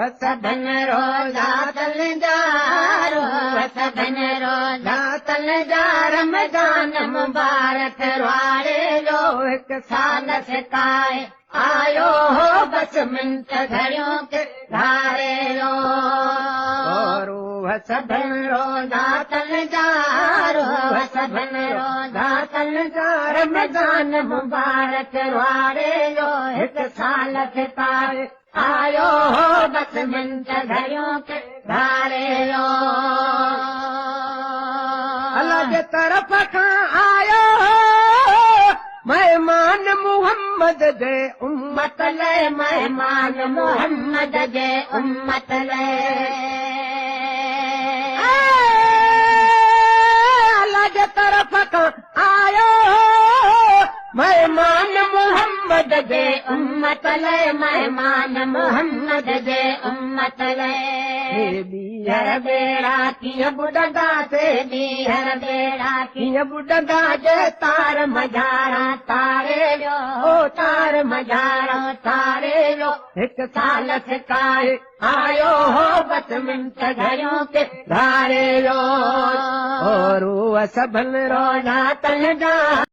روح سڀن روزا تل جا، روح سڀن روزا تل جا، رمضان مبارڪ رواڙي جو هڪ سال سڪائي آيو هو، بس منٽ گهڙيون ڪي گهاري ويو. روح سڀن روزا تل جا، روح سڀن روزا تل جا، رمضان مبارڪ رواڙي جو هڪ سال سڪائي آيو هو، بس منٽ گهڙيون ڪي گهاري ويو. الله جي طرف کان آيو هو مهمان محمد جي امت لئه، مهمان محمد جي امت لئه. الله جي طرف کان آيو هو مهمان محمد جي امت لئه، مهمان محمد جي امت لئه. ٻيهر ٻيڙا ڪيئن ٻڏندا سي، ٻيهر ٻيڙا ڪيئن ٻڏندا، جي تار مجهاران تاري ويو، او تار مجهاران تاري ويو. هڪ سال سڪائي آيو هو، بس منٽ گهڙيون ڪي گهاري ويو. او روح سڀن روزا تن جا.